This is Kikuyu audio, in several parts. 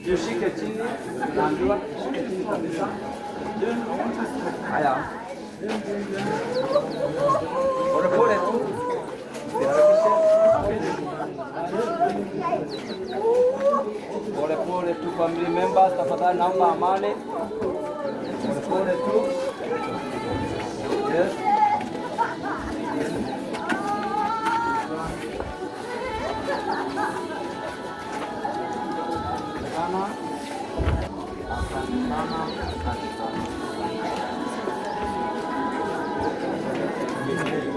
Tushike chini, tunaambiwa tushike chini kabisa. Haya, polepole tu, usiharakishe. Polepole tu, family members, tafadhali naomba amani. Polepole tu. Yes. Sana. Asante sana, asante sana.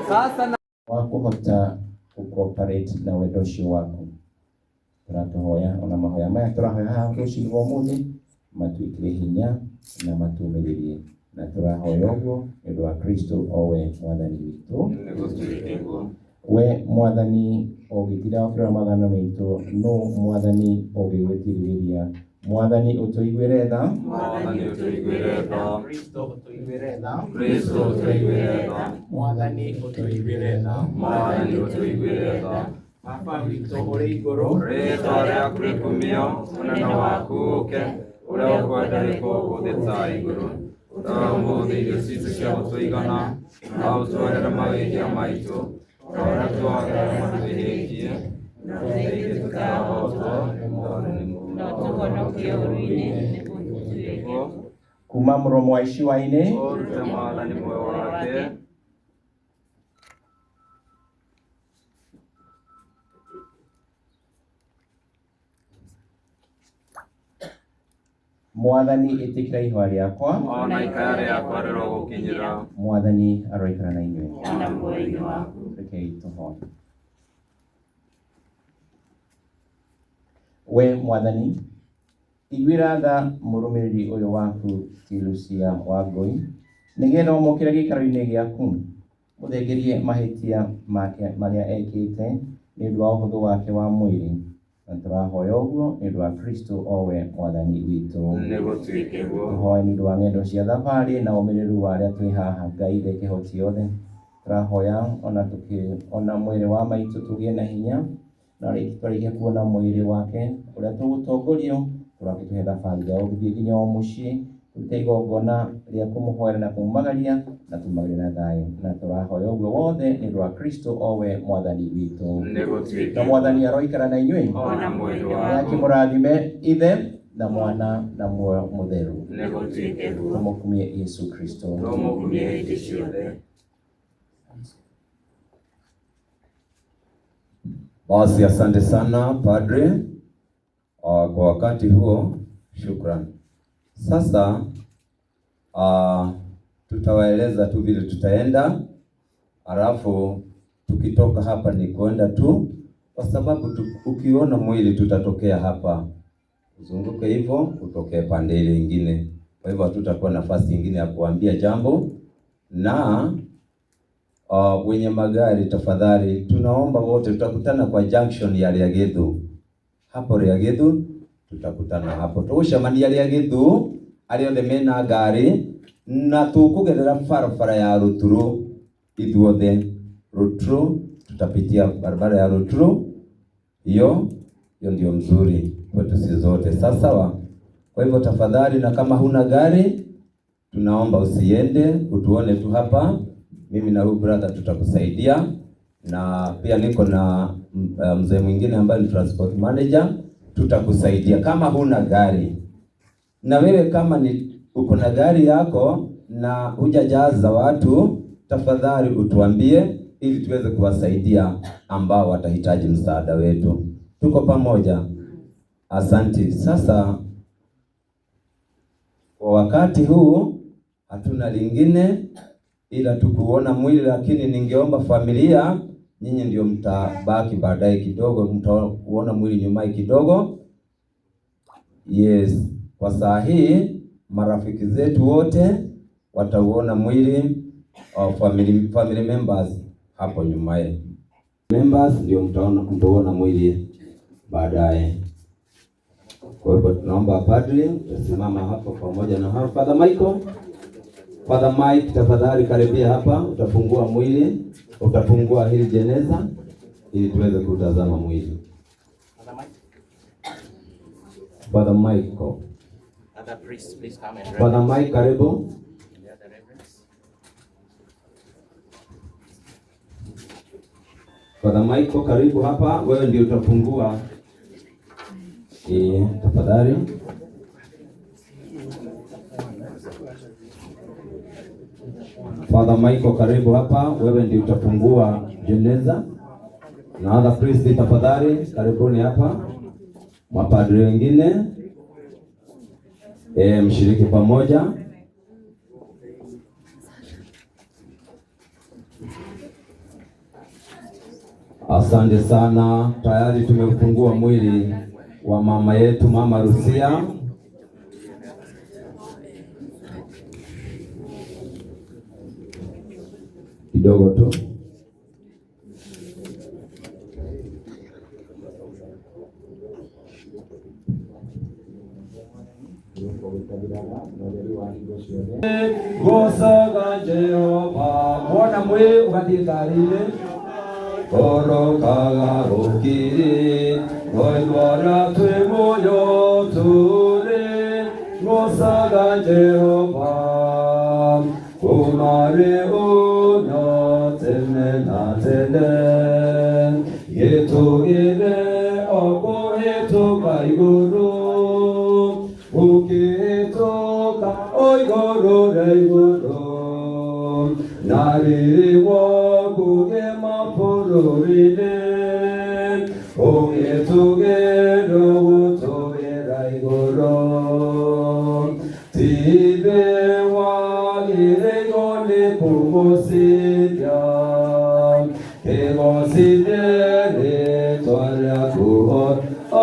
Sasa na wa kũhota gũ-cooperate na wendo ũcio waku. Tũrakĩhoya ona mahoya maya tũrahoya haha rũcinĩ rwa ũmũthĩ matuĩkĩre hinya na matumĩrĩrie, na tũrahoya ũguo nĩ ũndũ wa Kristo o we Mwathani witũ. We Mwathani ũngĩtira ũkĩrora magana maitũ, nũ Mwathani ũngĩgwĩtirĩrĩria? Mwathani ũtũiguĩre tha. Mwathani ũtũiguĩre tha. Kristo ũtũiguĩre tha. Kristo ũtũiguĩre tha. Mwathani ũtũiguĩre tha. Mwathani ũtũiguĩre tha. Baba witũ ũrĩ igũrũ, Rĩĩtwa rĩaku rĩkumio, ũnene waku ũũke, ũrĩa ũkwenda wĩkwo gũkũ thĩ ta igũrũ. Ũtũhe ũmũthĩ irio citũ cia gũtũigana, na ũtuohere mawĩhia maitũ, ta ũrĩa tuohagĩra arĩa matwĩhĩtie, na ũtũteithie tũtikahotwo nĩ moru. Na ũtũhonokie ũũru-inĩ, nĩguo gũtuĩke. Kuma mũromo wa icua-inĩ. Ũrute Mwathani muoyo wake. Mwathani ĩtĩkĩra ihoya rĩakwa. Ona ikaya rĩakwa rĩrogũkinyĩra. Mwathani aroikara na inyuĩ. Ona muoyo-inĩ waku. Rekei tũhoe. We Mwathani, iguĩra tha mũrũmĩrĩri ũyũ waku ti Lucia Wangũi, nĩgetha ũmũkĩre gĩikaro-inĩ gĩaku, mũthengerie mahĩtia make marĩa ekĩte nĩ ũndũ wa ũhũthũ wake wa mwĩrĩ, na tũrahoya ũguo nĩ ũndũ wa Kristo o we Mwathani witũ. Nĩgũtuĩke guo. Tũhoe nĩ ũndũ wa ng'endo cia thabarĩ na ũmĩrĩru wa arĩa twĩ haha. Ngai ithe kĩhoti yothe, tũrahoya ona tũkĩona mwĩrĩ wa maitũ tũgĩe na hinya, na twarĩkia kuona mwĩrĩ wake ũrĩa tũgũtongorio, tũrakĩtũhe thabarĩ ya gũthiĩ nginya o mũciĩ, tũrute igongona rĩa kũmũhoera na kũmumagaria, na tumagarie na thayũ, na tũrahoya ũguo wothe nĩ ũndũ wa Kristo o we Mwathani witũ. Nĩgũtuĩke. Na Mwathani aroikara na inyuĩ. Ona muoyo waku. Akĩmũrathime Ithe na Mwana na Muoyo Mũtheru. Nĩgũtuĩke guo. Tũmũkumie Yesu Kristo. Tũmũkumie hĩndĩ ciothe. Basi asante sana padre, kwa wakati huo, shukran. Sasa tutawaeleza tu vile tutaenda, alafu tukitoka hapa ni kwenda tu, kwa sababu ukiona mwili tutatokea hapa, uzunguke hivyo utokee pande ile ingine. Kwa hivyo hatutakuwa nafasi ingine ya kuambia jambo. Na wenye magari tafadhali, tunaomba wote tutakutana kwa junction ya Riagithu. Hapo Riagithu tutakutana hapo. Tũgũcemania Riagithu arĩa othe mena ngari, na tũkũgerera barabara ya Ruturu ithuothe. Ruturu tutapitia barabara ya Ruturu, hiyo hiyo ndio mzuri kwetu sisi zote. Sasa sawa. Kwa hivyo tafadhali, na kama huna gari tunaomba usiende, utuone tu hapa. Mimi na huyu brother tutakusaidia, na pia niko na mzee mwingine ambaye ni transport manager, tutakusaidia kama huna gari. Na wewe kama ni uko na gari yako na hujajaza watu, tafadhali utuambie ili tuweze kuwasaidia ambao watahitaji msaada wetu. Tuko pamoja. Asante. Sasa kwa wakati huu hatuna lingine ila tukuona mwili, lakini ningeomba familia, nyinyi ndio mtabaki baadaye kidogo, mtauona mwili nyuma kidogo. Yes, kwa saa hii marafiki zetu wote watauona mwili wa family members hapo nyumaye. members ndio mtaona mtaona mwili baadaye. Kwa hivyo tunaomba padri utasimama hapo pamoja na hao Father Michael. Father Mike, tafadhali karibia hapa, utafungua mwili, utafungua hili jeneza ili tuweze kutazama mwili. Father Michael. Other priests, please come and Father Mike, karibu. The other reverends. Father Michael, karibu hapa, wewe ndio utafungua. Tafadhali. Father Michael, karibu hapa, wewe ndio utafungua jeneza. Na other priest, tafadhali karibuni hapa. Mapadri wengine mshiriki pamoja. Asante sana, tayari tumefungua mwili wa mama yetu, Mama Rusia. Kidogo tu. Gosaga Jehova, wona mwi ugathie ngari-inĩ orokaga gũkiri roithwara twĩ muoyo tũrĩ gosaga Jehova kuma rĩu no tene na tene gĩtũgĩre o kũhĩtũka igũrũ ũkĩhĩtũka o igũrũ rĩa igũrũ na riri waku mabũrũri-inĩ ũgĩtũgĩra gũtũgĩra igũrũ tithe wagĩrĩirwo nĩ kũgũcithia kĩgocithie rĩtwa rĩaku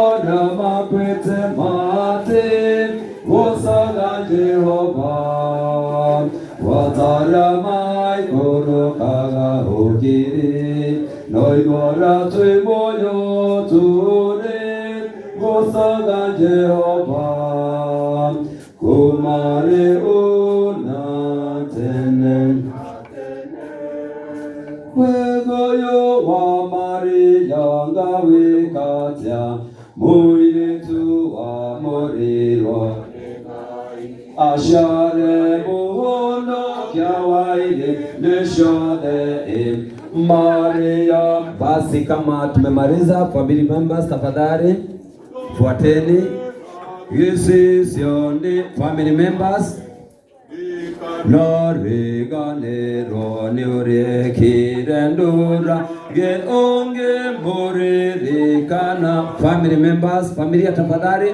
ona makwĩte matĩ gocaga Jehova watara maikũrũkaga ũkiri no igora twĩ muoyo tũrĩ gocaga Jehova kuma rĩu na tene. Wegoyo wa Maria ngawĩkatia mũirĩtu wa mũrĩrwo aciare mũhonokia wa irĩndĩ ciothe Maria. Basi kama tumemaliza, family members tafadhali fuateni gĩcicio nĩ family members no riganĩrwo nĩ ũrĩkire ndũra gĩ ũngĩ mũririkana. Family members, familia tafadhali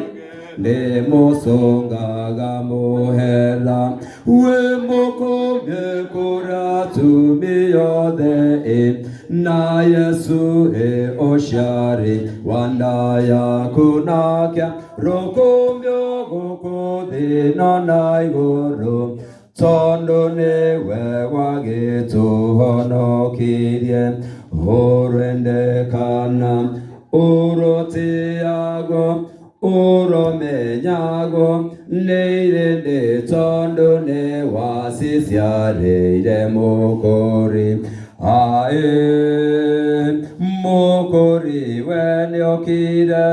nĩ mũcũngaga mũhera wĩ mũkũmie kũrĩa atumia othe na Yesu ũciari wa nda yaku nakĩa rũkũmbio gũkũ thĩ no na igũrũ tondũ nĩwe wagĩtũhonokirie ũrendekana ũrotĩagwo ũromenyagwo nĩ irĩndĩ tondũ nĩ waciciarĩire mũkũri aĩ mũkũri we nĩokire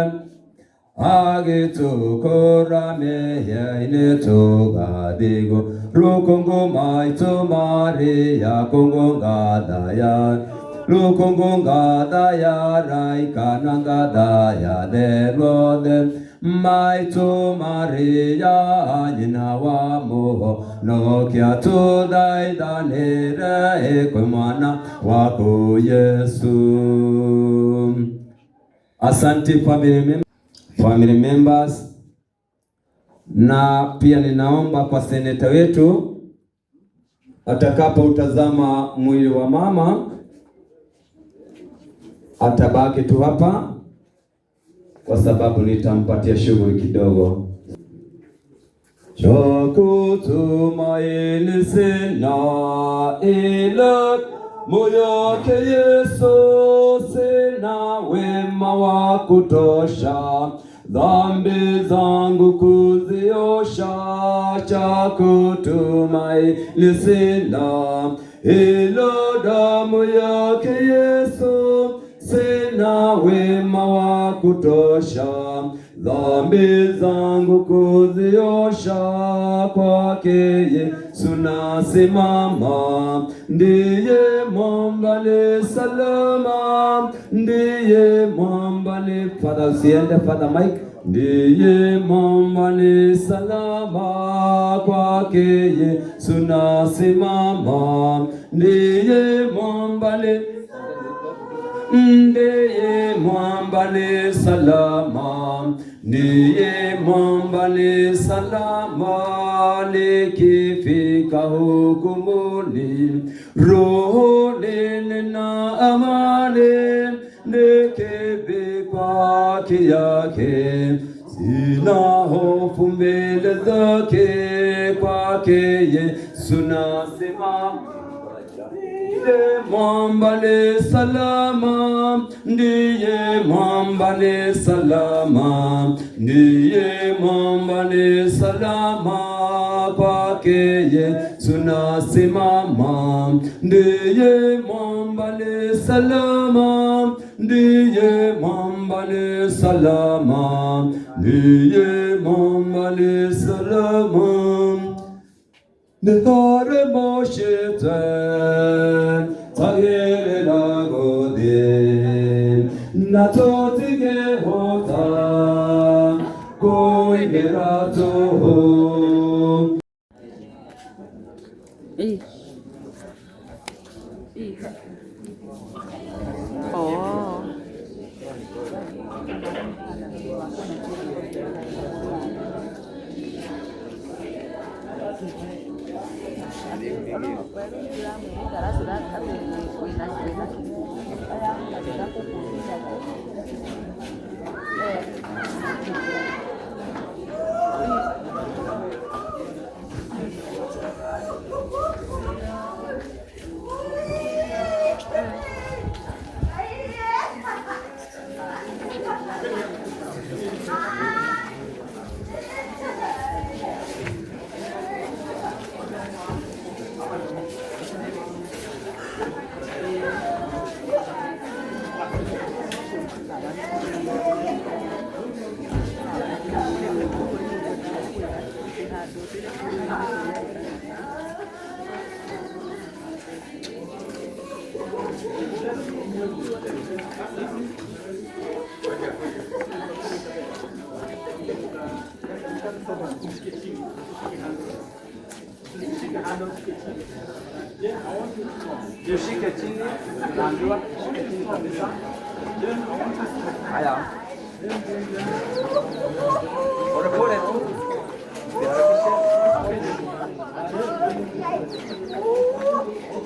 agĩtũkũra mehia-inĩ tũgathiĩ rũkũngũ maitũ Maria kũngũ ngathaya rũkũngũ ngathaya raikana ngathaya therothe maitũ Maria nyina wa mũhonokia tũthaithanĩre kwĩ mwana waku Yesu. Asante family members, na pia ninaomba kwa seneta wetu atakapoutazama mwili wa mama atabaki tu hapa kwa sababu nitampatia shughuli kidogo. Cha kutumaini sina ila moyo wake Yesu. wa kutosha, dhambi zangu kuziosha, cha kutumaini sina, ila damu yake Yesu. Sina wema wa kutosha, dhambi zangu kuziosha, kwake Yesu nasimama. Ndiye mwamba ni salama, ndiye mwamba ni. Father, usiende, Father Mike. Ndiye mwamba ni salama, kwake Yesu nasimama. Ndiye mwamba ni, ndiye mwamba ni salama, ndiye mwamba ni salama, nikifika hukumuni, rohoni nina amani, nikivikwa haki yake, sina hofu mbele zake, kwake Yesu nasimama. Ndiye mwamba ni salama, ndiye mwamba ni salama, ndiye mwamba ni salama, kwake Yesu nasimama. Ndiye mwamba ni salama, ndiye mwamba ni salama, ndiye mwamba ni salama. Nihare moshite tagere lagode natotige hota koigera toho. Oh. Jishike chini, naambiwa shike chini kabisa. Haya. Pole pole tu. Usiharakishe.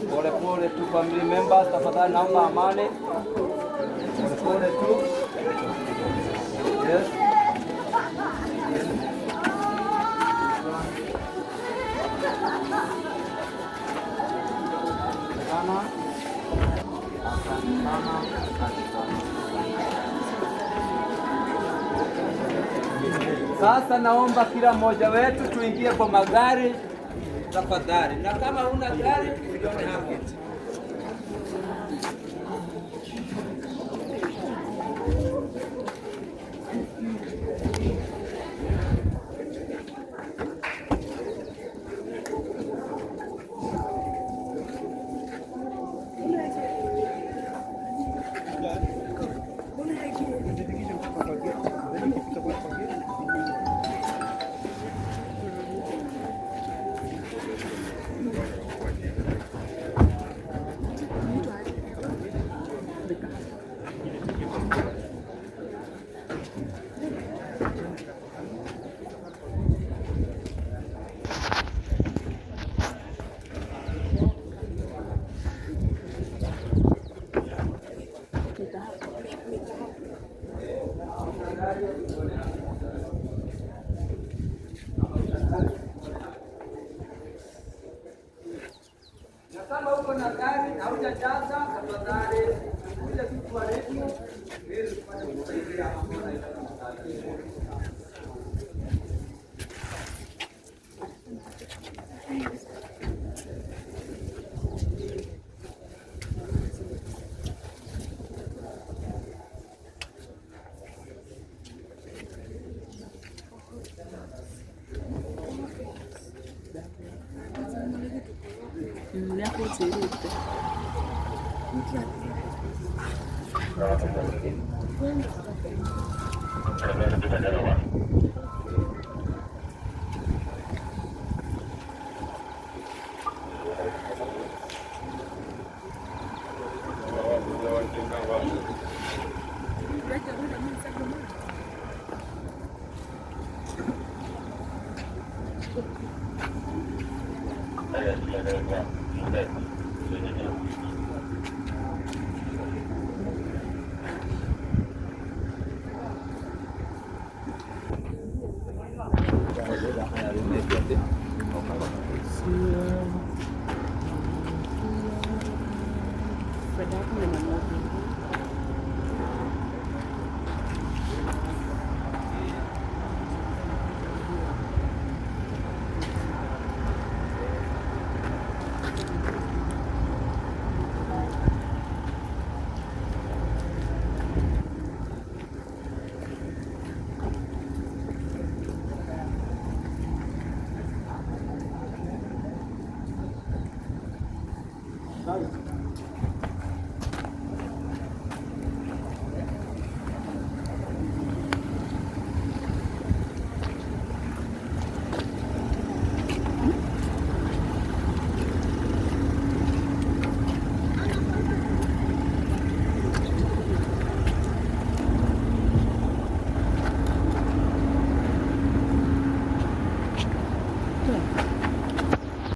Pole pole tu, family members, tafadhali naomba amani. Pole pole tu. Yes. Sana. Asante sana. Asante sana. Sasa naomba kila mmoja wetu tuingie kwa magari tafadhali, na kama huna gari you don't have it. Na kama uko na gari haujajaza, tafadhali kuja tu kwa redio ili tupate. Ũnjĩrĩte.